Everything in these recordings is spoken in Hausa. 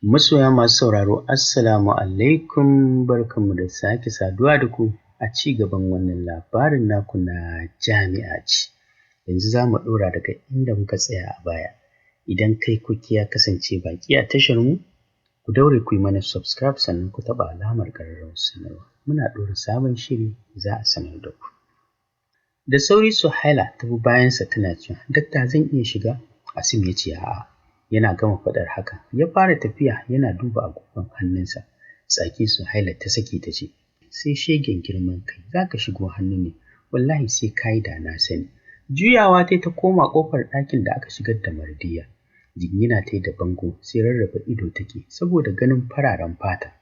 Masoya masu sauraro, Assalamu alaikum, barkanmu da sake saduwa da ku a ci gaban wannan labarin naku na jami'a ce. Yanzu za mu ɗora daga inda muka tsaya a baya. Idan kai kuki ya kasance baƙi a tashar mu, ku daure ku yi mana subscribe sannan ku taɓa alamar ƙararrawar sanarwa. Muna ɗora sabon shiri za a sanar da ku. Da sauri Suhaila ta bi bayansa tana cewa, "Dakta, zan iya shiga?" Asim ya ce, "A'a." Yana gama faɗar haka, ya fara tafiya yana duba agogon hannunsa. Tsaki Suhaila ta saki ta ce, "Sai shegen girman kai, za ka shigo hannu ne, wallahi sai ka yi da na sani." Juyawa ta ta koma ƙofar ɗakin da aka shigar da Mardiya. Jingina ta da bango sai rarraba ido take saboda ganin fararen fata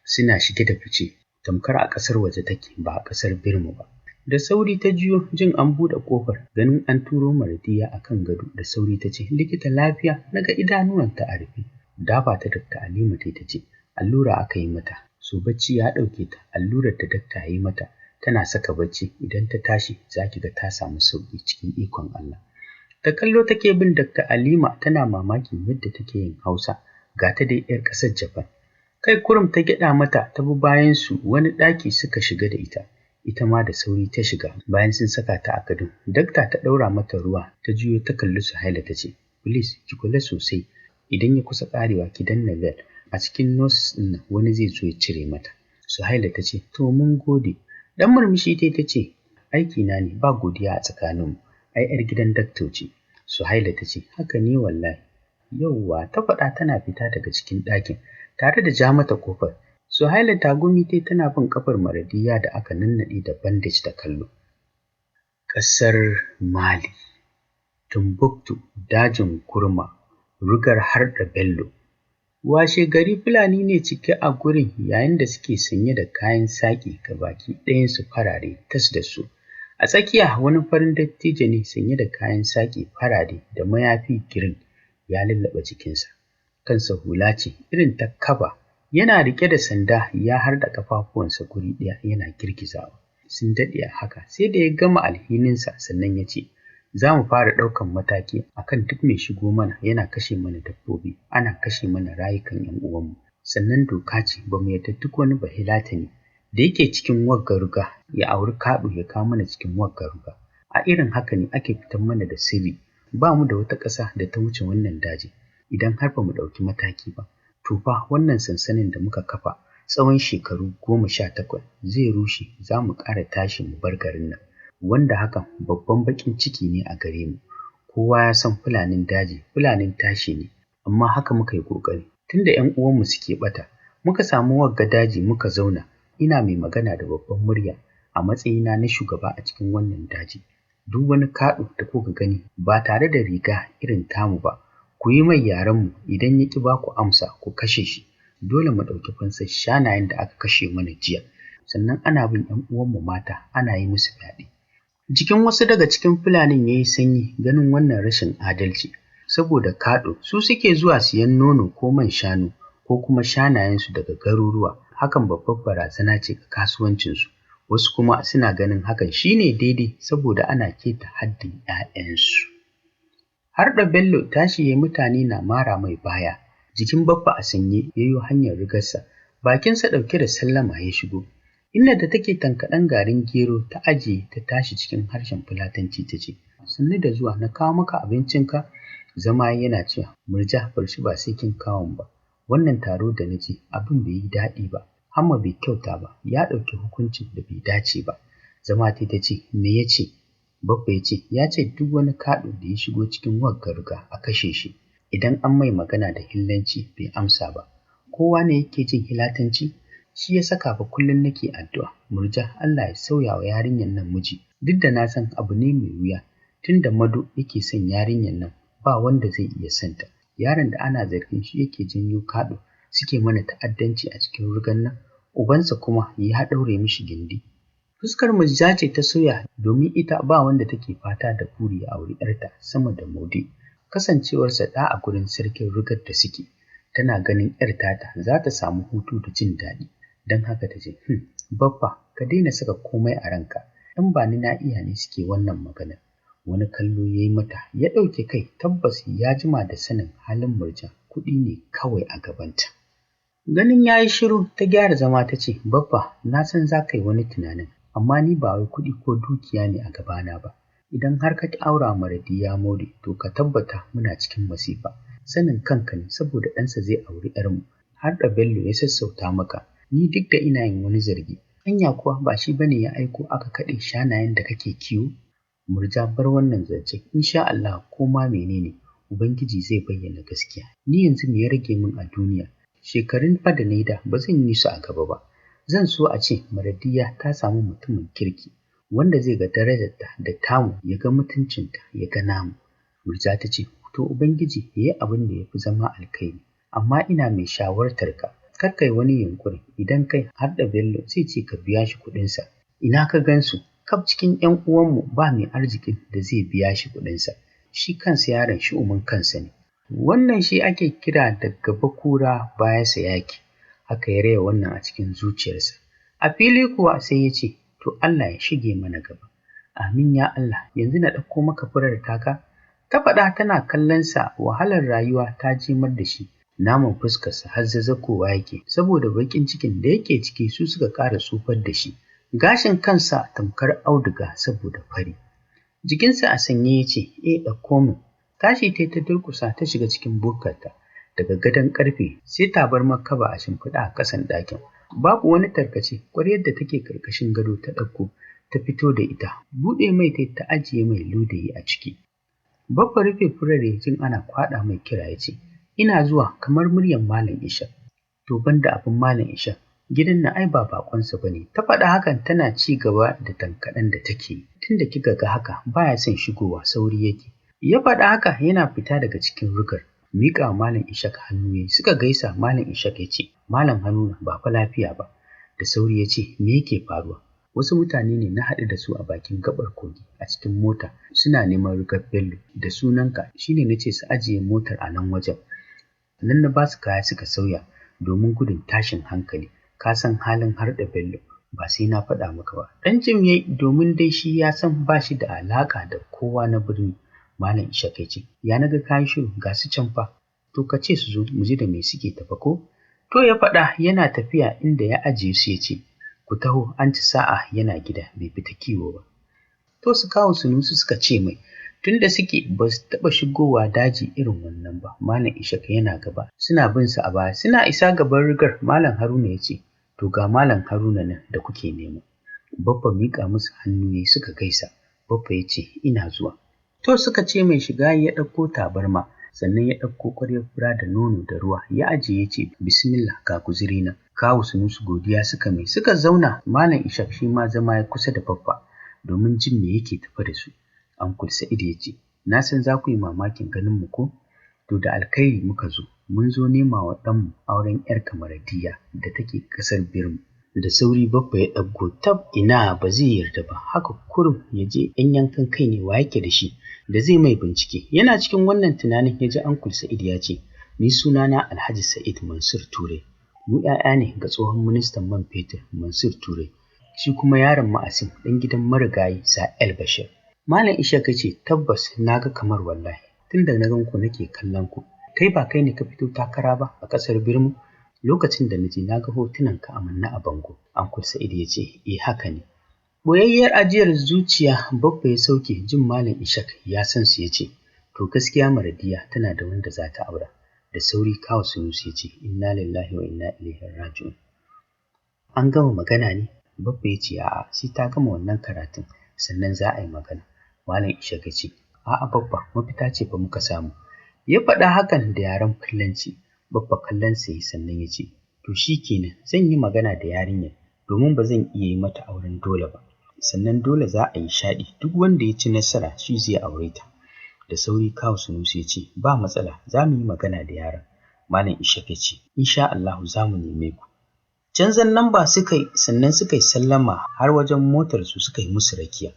suna shige da fice, tamkar a ƙasar waje take ba a ƙasar Birmu ba. Da sauri ta juyo jin an buɗe ƙofar, ganin an turo Mardiya a kan gado, da sauri ta ce, "Likita, lafiya? Na ga idanuwanta a rufe." Dafa ta Dr. Alima ta ce, "Allura aka yi mata, so bacci ya ɗauke ta. Allurar da dakta ya yi mata tana saka bacci, idan ta tashi za ki ga ta samu sauƙi cikin ikon Allah." Da kallo take bin Dr. Alima tana mamakin yadda take yin Hausa, ga ta dai 'yar ƙasar Japan. Kai kurum ta gyaɗa mata ta bi bayan su wani ɗaki suka shiga da ita. Ita ma da sauri ta shiga bayan sun saka ta a gado. Dakta ta ɗaura mata ruwa, ta juyo ta kalli Suhaila ta ce, "Please, ki kula sosai, idan ya kusa ƙarewa ki danna bell, a cikin nurses ɗin nan wani zai zo ya cire mata." Suhaila ta ce, "To, mun gode." Dan murmushi ta ta ce, "Aiki na ne, ba godiya a tsakaninmu, ai 'yar gidan dakto ce." Suhaila ta ce, "Haka ne wallahi." "Yauwa," ta faɗa tana fita daga cikin ɗakin tare da ja mata ƙofar. Suhaila tagumi tai tana bin ƙafar Mardiya da aka nannaɗe da bandage da kallo. Ƙasar Mali, Timbuktu, dajin Gurma, rugar Harɗo Bello. Washe gari Fulani ne cike a gurin yayin da suke sanye da kayan saƙi baki ɗayansu farare tas da su. A tsakiya wani farin dattijo ne sanye da kayan saƙi farare da mayafi green ya lulluɓe jikinsa. Kansa hula ce irin ta kaba, yana riƙe da sanda ya harɗa ƙafafuwansa guri ɗaya yana girgizawa. Sun daɗe a haka, sai da ya gama alhininsa sannan ya ce, "Za mu fara ɗaukan mataki akan duk mai shigo mana yana kashe mana dabbobi, ana kashe mana rayukan 'yan uwanmu. Sannan doka ce, ba mu yarda duk wani bahilatani da yake cikin wagga ruga ya auri kaɗo ya kawo mana cikin wagga ruga. A irin haka ne ake fitar mana da sirri. Ba mu da wata ƙasa da ta wuce wannan daji. Idan har ba mu ɗauki mataki ba, to fa wannan sansanin da muka kafa tsawon shekaru 18 zai rushe, za mu ƙara tashi mu bar garin nan, wanda hakan babban baƙin ciki ne a gare mu. Kowa ya san Fulanin daji Fulanin tashi ne, amma haka muka yi ƙoƙari tunda 'yan uwanmu suke ɓata muka samu wagga daji muka zauna. Ina mai magana da babban murya a matsayina na shugaba a cikin wannan daji. Duk wani kaɗo da kuka gani ba tare da riga irin tamu ba, ku yi mai yarenmu, idan ya ƙi ba ku amsa ku kashe shi. Dole mu ɗauki fansar shanayen da aka kashe mana jiya. Sannan ana bin 'yan uwanmu mata ana yi musu fyaɗe." Jikin wasu daga cikin Fulanin ya yi sanyi ganin wannan rashin adalci, saboda kaɗo su suke zuwa siyan nono ko man shanu ko kuma shanayensu daga garuruwa, hakan babbar barazana ce ga kasuwancinsu. Wasu kuma suna ganin hakan shine daidai saboda ana keta haddin 'ya'yansu. Harɗo Bello tashi ya mutane na mara mai baya, jikin Baffa a sanye ya yo hanyar rigarsa, bakinsa ɗauke da sallama ya shigo. Inna da take tankaɗen garin gero ta ajiye ta tashi cikin harshen Fulatanci ta ce, "Sannu da zuwa, na kawo maka abincinka?" Zama yana cewa, "Murja, bar shi, ba sai kin kawon ba. Wannan taro da na ji abin bai yi daɗi ba. Hamma bai kyauta ba, ya ɗauki hukuncin da bai dace ba." Zama ta ce, "Me ya ce?" Baffa ya ce, "Ya ce duk wani kaɗo da ya shigo cikin wagga ruga a kashe shi. Idan an mai magana da Hillanci bai amsa ba. Kowa ne yake jin Hilatanci? Shi ya saka fa kullum nake addu'a, Murja, Allah ya sauya wa yarinyar nan miji. Duk da na san abu ne mai wuya, tunda Mado yake son yarinyar nan, ba wanda zai iya son ta. Yaron da ana zargin shi yake janyo kaɗo suke mana ta'addanci a cikin rugan nan, ubansa kuma ya ɗaure mishi gindi." Fuskar Murja ce ta sauya domin ita ba wanda take fata da buri ya auri 'yarta sama da Maude. Kasancewarsa ɗa a gurin sarkin rugar da suke, tana ganin 'yar tata za ta samu hutu da jin daɗi. Don haka ta ce, Baffa, ka daina saka komai a ranka, ɗan ba ni na iya ne suke wannan maganar." Wani kallo ya yi mata ya ɗauke kai, tabbas ya jima da sanin halin Murja. Kuɗi ne kawai a gabanta. Ganin ya yi shiru ta gyara zama ta ce, Baffa, na san za ka yi wani tunanin, amma ni ba wai kuɗi ko dukiya ne a gabana ba. Idan har ka ki aura Maradiya Maude, to ka tabbata muna cikin masifa. Sanin kanka ne saboda ɗansa zai auri ‘yarmu. Har da Bello ya sassauta maka. Ni duk da ina yin wani zargi. Anya kuwa ba shi bane ya aiko aka kaɗe shanayen da kake kiwo? Murja, bar wannan zance. Insha Allah ko ma menene, Ubangiji zai bayyana gaskiya. Ni yanzu me ya rage min a duniya? Shekarun fa da na da ba zan yi su a gaba ba. Zan so a ce Maradiya ta samu mutumin kirki wanda zai ga darajarta da tamu, ya ga mutuncinta, ya ga namu. Murja ta ce, to Ubangiji ya yi abin da ya fi zama alkhairi, amma ina mai shawartar ka, kar kai wani yunƙuri. Idan kai har da Bello zai ce ka biya shi kuɗinsa. Ina ka gansu? Kaf cikin ‘yan uwanmu ba mai arzikin da zai biya shi kuɗinsa. Shi kansa yaron shu'umin kansa ne. Wannan shi ake kira da gaba kura baya sayaki. Haka ya raya wannan a cikin zuciyarsa. A fili kuwa sai ya ce, to Allah ya shige mana gaba. Amin ya Allah, yanzu na ɗauko maka furar taka? Ta faɗa tana kallonsa. Wahalar rayuwa ta jimar da shi. Naman fuskarsa har zazzakowa yake saboda baƙin cikin da yake ciki, su suka ƙara tsufar da shi. Gashin kansa tamkar auduga saboda fari. Jikinsa a sanye ya ce, eh, ɗauko min. Tashi ta ta durƙusa ta shiga cikin bukkarta. Daga gadon ƙarfe sai tabarmar kaba a shimfiɗa a ƙasan ɗakin. Babu wani tarkace, ƙwaryar da take ƙarƙashin gado ta ɗauko ta fito da ita. Buɗe mai ta ta ajiye mai ludayi a ciki. Baffa rufe furar jin ana kwaɗa mai kira ya ce, ina zuwa, kamar muryar Malam Ishaq. To banda abin Malam Ishaq, gidan na ai ba baƙonsa bane. Ta faɗa hakan tana ci gaba da tankaɗen da take yi. Tunda kika ga haka baya son shigowa, sauri yake. Ya faɗa haka yana fita daga cikin rugar. Miƙa wa Malam Ishaq hannu yayi, suka gaisa. Malam Ishaq ya ce, Malam Haruna, ba fa lafiya ba. Da sauri ya ce, me yake faruwa? Wasu mutane ne na haɗu da su a bakin gaɓar kogi a cikin mota, suna neman rugar Bello da sunanka, shine na ce su ajiye motar a nan wajen. Nan na ba su kaya suka sauya domin gudun tashin hankali. Ka san halin Harɗa Bello, ba sai na faɗa maka ba. Ɗan jim yayi domin dai shi ya san ba shi da alaƙa da kowa na birni. Malam Ishaq ya ce, ya naga kayan shiru, ga su can fa. To ka ce su zo mu ji da me suke tafa ko? To ya faɗa yana tafiya inda ya ajiye su ya ce, ku taho, an ci sa'a yana gida bai fita kiwo ba. To su kawo Sunusi suka ce mai, tunda suke ba su taɓa shigowa daji irin wannan ba. Malam Ishaq yana gaba, suna bin su a baya. Suna isa gaban rigar, Malam Haruna ya ce, to ga Malam Haruna nan da kuke nema. Baffa miƙa musu hannu yayi suka gaisa. Baffa ya ce, ina zuwa. To suka ce mai shiga ya ɗauko tabarma, sannan ya ɗauko ƙwaryar fura da nono da ruwa ya ajiye ya ce, bismillah, ga guzuri na. Kawu Sunusi godiya suka mai, suka zauna. Malam Ishaq shi ma zama ya kusa da Baffa domin jin me yake tafe da su. Uncle Sa'id ya ce, na san za ku yi mamakin ganin mu ko? To da alkhairi muka zo, mun zo nema wa ɗanmu auren ‘yar Maradiya da take ƙasar Birmu. Da sauri Baffa ya ɗago, tab ina, ba zai yarda ba, haka kurum ya je, ‘yan yankan kai ne, wa yake da shi da zai mai bincike. Yana cikin wannan tunanin ya ji Uncle Sa'id ya ce, ni sunana Alhaji Sa'id Mansur Ture. Mu ‘ya'ya ne ga tsohon ministan man fetur Mansur Ture. Shi kuma yaron Ma'asim ɗan gidan marigayi Sa'el Bashir. Malam Ishaq ya ce, tabbas na ga kamar wallahi, tunda na gan ku nake kallon ku. Kai ba kai ne ka fito takara ba a ƙasar Birmu? Lokacin da na je na ga hotunan ka a manne a bango. Uncle Sa'id ya ce, eh haka ne. Boyayyar ajiyar zuciya Baffa ya sauke jin Malam Ishaq ya san su ya ce, to gaskiya Maradiya tana da wanda za ta aura. Da sauri kawu Sunusi ya ce, inna lillahi wa inna ilaihi raji'un. An gama magana ne? Baffa ya ce, a'a, sai ta gama wannan karatun sannan za a yi magana. Malam Ishaq ya ce, a'a Baffa, mafita ce fa muka samu. Ya faɗa hakan da yaren Fulanci. Baffa kallon sa sannan ya ce, to shi kenan, zan yi magana da yarinyar domin ba zan iya yi mata auren dole ba. Sannan dole za a yi shaɗi, duk wanda ya ci nasara shi zai aure ta. Da sauri kawu Sunusi ya ce, ba matsala, za mu yi magana da yaron. Malam Ishaq ya ce, insha Allahu za mu neme ku. Canzan namba suka yi sannan suka yi sallama har wajen motar su suka yi musu rakiya.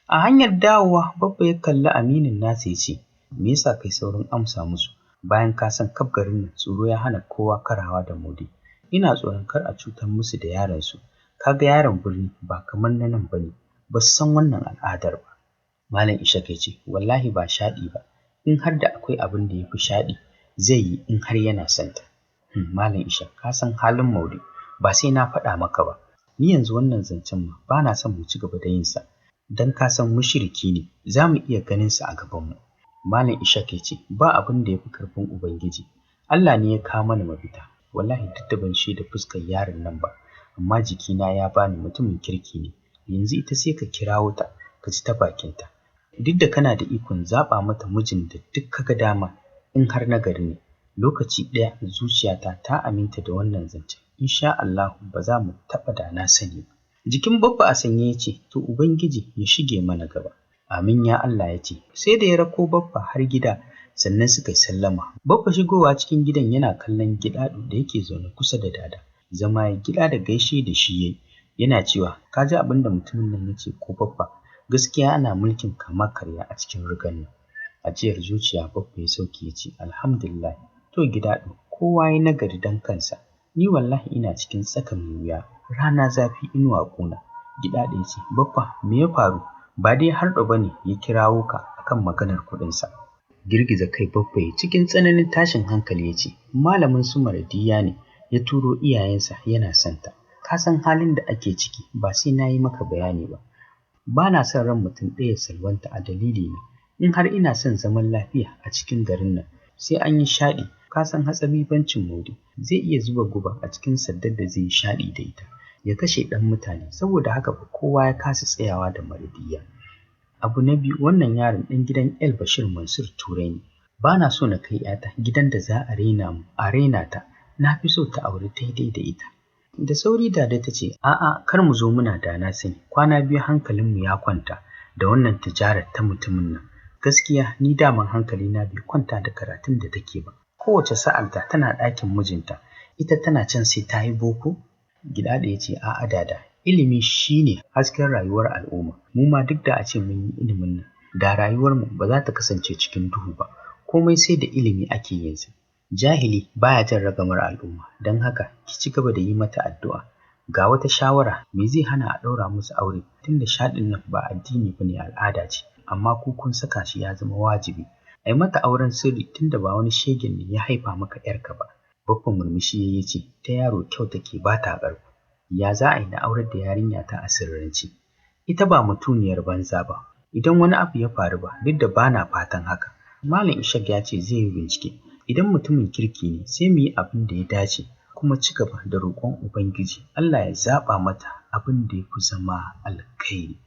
A hanyar dawowa Baffa ya kalli aminin nasa ya ce, me yasa kai saurin amsa musu bayan ka san kaf garin nan tsoro ya hana kowa karawa da Mudi? Ina tsoron kar a cutar musu da yaron su. Kaga yaron birni ba kamar na nan bane, ba su san wannan al'adar ba. Malam Ishaq ya ce, wallahi ba shaɗi ba, in har da akwai abin da ya fi shaɗi Zai yi in har yana son ta. Malam Ishaq, ka san halin Maude, ba sai na faɗa maka ba. Ni yanzu wannan zancen ma ba na son mu ci gaba da yin sa. Dan ka san mushriki ne, za mu iya ganin sa a gabanmu. Malam Ishaq ya ce, ba abin da ya fi karfin Ubangiji. Allah ne ya kawo mana mafita. Wallahi duk da ban shaida fuskar yaron nan ba, amma jikina ya bani mutumin kirki ne. Yanzu ita sai ka kirawo ta, ka ji ta bakinta. Duk da kana da ikon zaɓa mata mijin da duk ka ga dama in har nagari ne. Lokaci ɗaya zuciyata ta aminta da wannan zancen. Insha Allahu ba za mu taɓa da na sani ba. Jikin Baffa a sanye ya ce, to Ubangiji ya shige mana gaba. Amin ya Allah ya ce, sai da ya rako Baffa har gida sannan suka yi sallama. Baffa shigowa cikin gidan yana kallon Gidaɗo da yake zaune kusa da Dada. Zama ya gida da gaishe da shi yayi. Yana cewa, ka ji abin da mutumin nan ya ce ko Baffa, gaskiya ana mulkin kama karya a cikin rugan nan. Ajiyar zuciya Baffa ya sauke ya ce, alhamdulillah, to Gidaɗo, kowa ya nagari dan kansa. Ni wallahi ina cikin tsaka mai wuya, rana zafi inuwa ƙuna. Gidaɗo ya ce, Baffa, me ya faru? Ba dai Harɗo ba ne ya kirawo ka akan maganar kuɗinsa. Girgiza kai Baffa ya cikin tsananin tashin hankali ya ce, malamin su Mardiya ne ya turo iyayensa yana son ta. Ka san halin da ake ciki, ba sai na yi maka bayani ba. Ba na son ran mutum ɗaya salwanta a dalilina. In har ina son zaman lafiya a cikin garin nan, sai an yi shaɗi. Ka san hatsabibancin Maude, zai iya zuba guba a cikin saddar da zai yi shaɗi da ita, ya kashe ɗan mutane. Saboda haka fa kowa ya kasa tsayawa da Mardiya. Abu na biyu, wannan yaron ɗan gidan El Bashir Mansur Turai ne. Ba na so na kai ‘yata gidan da za a raina mu, a raina ta. Na fi so ta auri daidai da ita. Da sauri Dada ta ce, a'a, kar mu zo muna da na sani. Kwana biyu hankalinmu ya kwanta da wannan tijarar ta mutumin nan. Gaskiya ni daman hankalina bai kwanta da karatun da take ba. Kowace sa'arta tana ɗakin mijinta, ita tana can sai ta yi boko. Gidaɗo ya ce, a'a Dada, ilimi shine hasken rayuwar al'umma. Mu ma duk da a ce mun yi ilimin nan, da rayuwarmu ba za ta kasance cikin duhu ba. Komai sai da ilimi ake yin sa. Jahili baya jan ragamar al'umma, don haka ki ci gaba da yi mata addu'a. Ga wata shawara, me zai hana a ɗaura musu aure tunda shaɗin nan ba addini bane, al'ada ce, amma ku kun saka shi ya zama wajibi. Ai mata auren sirri tunda ba wani shegen ne ya haifa maka ‘yarka ba. Baffa murmushi ya ce, ta yaro kyau take ba ta ƙarko. Ya za a yi na aurar da yarinya ta a sirrance? Ita ba mutuniyar banza ba. Idan wani abu ya faru ba, duk da ba na fatan haka. Malam Ishaq ya ce zai yi bincike. Idan mutumin kirki ne, sai mu yi abin da ya dace, kuma ci gaba da roƙon Ubangiji Allah ya zaɓa mata abin da ya fi zama alkhairi.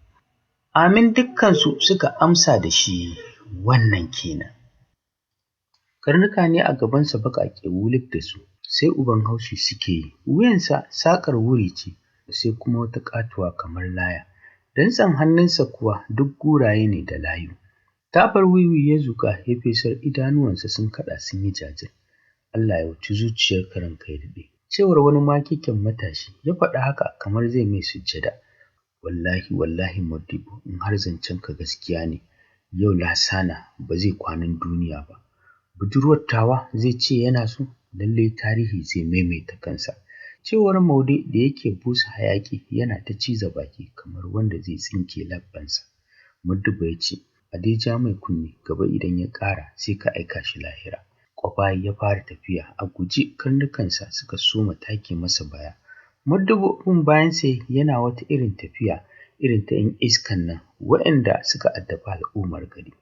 Amin dukkansu suka amsa da shi, wannan kenan. Karnuka ne a gabansa baƙaƙe wuluk da su, sai uban haushi suke yi. Wuyansa saƙar wuri ce, sai kuma wata ƙatuwa kamar laya. Dantsen hannunsa kuwa duk guraye ne da layu. Tabar wiwi ya zuƙa ya fesar, idanuwansa sun kaɗa sun yi jajir. Allah ya wuci zuciyar ranka ya daɗe. Cewar wani makikin matashi ya faɗi haka kamar zai mai sujjada. Wallahi wallahi Modibo, in har zancen ka gaskiya ne, yau Lasana ba zai kwanan duniya ba. Budurwar tawa zai ce yana so, lallai tarihi zai maimaita kansa. Cewar Maude da yake busa hayaƙi yana ta ciza baki kamar wanda zai tsinke labbansa. Modibo ya ce, a dai ja mai kunne gaba idan ya ƙara sai ka aika shi lahira. Kwafa ya fara tafiya a guje, karnukansa suka soma take masa baya. Modibo bin bayansa yana wata irin tafiya irin ta 'yan iskan nan waɗanda suka addabi al'ummar gari.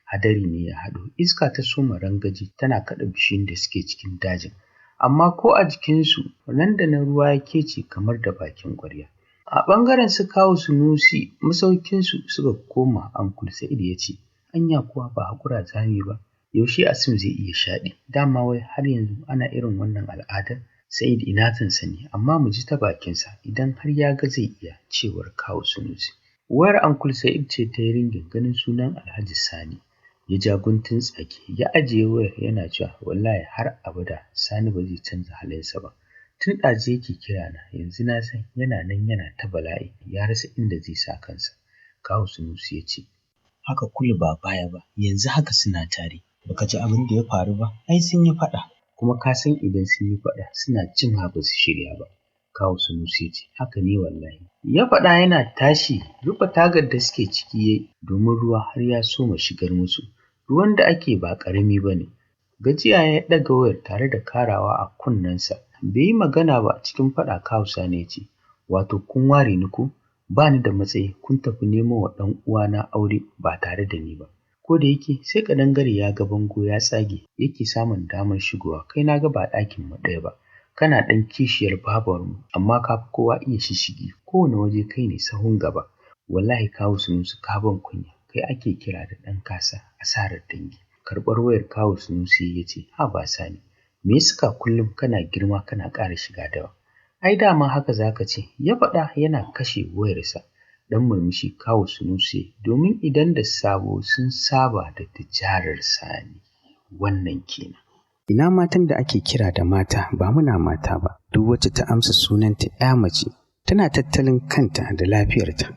Hadari ne ya haɗo, iska ta soma rangaji tana kaɗa bishiyun da suke cikin dajin. Amma ko a jikinsu nan da nan ruwa ya kece kamar da bakin ƙwarya. A ɓangaren su kawu Sunusi masaukinsu suka koma. Uncle Sa'id ya ce, anya kuwa ba haƙura za mu yi ba, yaushe Asim zai iya shaɗi? Dama wai har yanzu ana irin wannan al'adar? Sa'id ina sani, amma mu ji ta bakinsa idan har ya ga zai iya, cewar kawu Sunusi. Wayar Uncle Sa'id ce ta yi ringin, ganin sunan Alhaji Sani. Ya ja guntun tsaki, ya ajiye wayar yana cewa wallahi har abada Sani ba zai canza halinsa ba. Tun ɗazu yake kira na, yanzu na san yana nan yana ta bala'i, ya rasa inda zai sa kansa. Kawu Sunusi ya ce, haka kulu ba baya ba, yanzu haka suna tare. Baka ji abin da ya faru ba? Ai sun yi faɗa. Kuma ka san idan sun yi faɗa suna jin ba su shirya ba. Kawu Sunusi ya ce, haka ne wallahi. Ya faɗa yana tashi, rufe tagar da suke ciki yayi domin ruwa har ya soma shigar musu. Ruwan da ake ba ƙarami ba ne. Gajiya ya ɗaga wayar tare da karawa a kunnensa. Bai yi magana ba, cikin faɗa kawu Sani ya ce, wato kun ware ni ko? Ba ni da matsayi, kun tafi nemo wa ɗan uwana aure ba tare da ni ba. Ko da yake sai ƙadangare ya ga bango ya tsage yake samun damar shigowa, kai na ga ba ɗakin mu ɗaya ba. Kana ɗan kishiyar babarmu, amma ka fi kowa iya shishshigi, kowane waje kai ne sahun gaba. Wallahi kawu Sunusi ka ban kunya, kai ake kira da ɗan kasa asarar dangi. Karɓar wayar kawu Sunusi ya ce, haba Sani, me ya saka kullum kana girma kana ƙara shiga dawa? Ai dama haka za ka ce, ya faɗa yana kashe wayarsa. Ɗan murmushi kawu Sunusi, domin idan da sabo sun saba da tijarar Sani. Wannan kenan. Ina matan da ake kira da mata ba muna mata ba, duk wacce ta amsa sunanta ‘ya mace tana tattalin kanta da lafiyarta.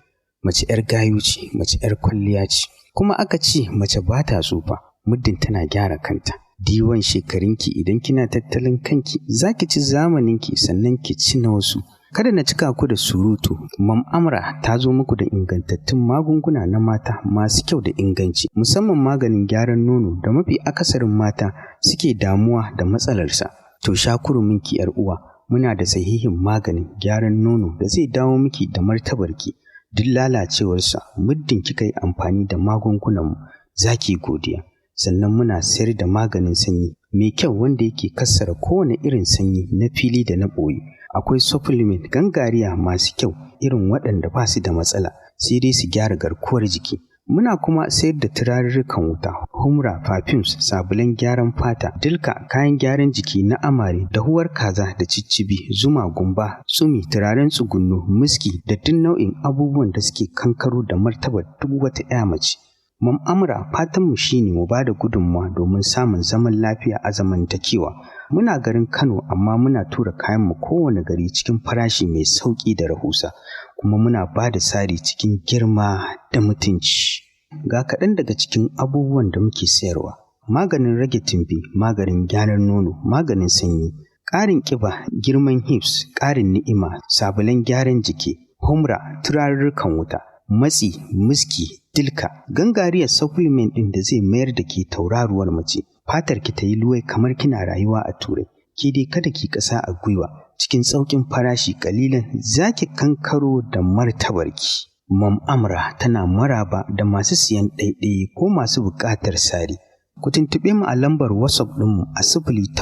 Mace ‘yar gayu ce, mace ‘yar kwalliya ce, kuma aka ce mace ba ta tsufa muddin tana gyara kanta. Diwan shekarunki idan kina tattalin kanki za ki ci zamaninki sannan ki ci na wasu. Kada na cika ku da surutu, Mam Amra ta zo muku da ingantattun magunguna na mata masu kyau da inganci, musamman maganin gyaran nono da mafi akasarin mata suke damuwa da matsalarsa. To sha kuruminki ‘yar uwa, muna da sahihin maganin gyaran nono da zai dawo miki da martabarki duk lalacewarsa muddin kika yi amfani da magungunanmu za ki godiya. Sannan muna sayar da maganin sanyi mai kyau wanda yake kassara kowane irin sanyi na fili da na ɓoye. Akwai supplement gangariya masu kyau irin waɗanda ba su da matsala sai dai su gyara garkuwar jiki. Muna kuma sayar da turarurrukan wuta, humra, perfumes, sabulan gyaran fata, dilka, kayan gyaran jiki na amare, dahuwar kaza da ciccibi, zuma, gumba, tsumi, turaren tsugunno, miski da duk nau'in abubuwan da suke kankaro da martabar duk wata 'ya mace. Mam Amra fatanmu shine mu ba da gudunmawa domin samun zaman lafiya a zamantakewa. Muna garin Kano amma muna tura kayanmu kowane gari cikin farashi mai sauƙi da rahusa, kuma muna ba da sari cikin girma da mutunci. Ga kaɗan daga cikin abubuwan da muke sayarwa: maganin rage tumbi, maganin gyaran nono, maganin sanyi, ƙarin ƙiba, girman hips, ƙarin ni'ima, sabulan gyaran jiki, humra, turarurrukan wuta, matsi, miski, dilka, gangariyar supplement ɗin da zai mayar da ke tauraruwar mace, fatar ki ta yi luwai kamar kina rayuwa a Turai. Ke dai kada ki ƙasa a gwiwa, cikin sauƙin farashi ƙalilan za ki kankaro da martabarki. Mam Amra tana maraba da masu siyan ɗaiɗai ko masu buƙatar sari. Ku tuntuɓe mu a lambar WhatsApp ɗinmu a 080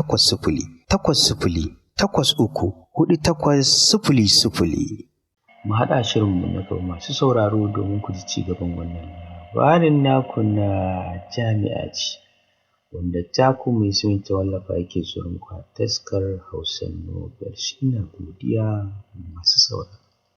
80 83 48 00. Mu haɗa shirinmu na gaba masu sauraro domin ku ji ci gaban wannan labarin naku na jami'a ce, wanda taku mai son ta wallafa yake zuwa muku a taskar Hausa Novels. Ina godiya masu sauraro.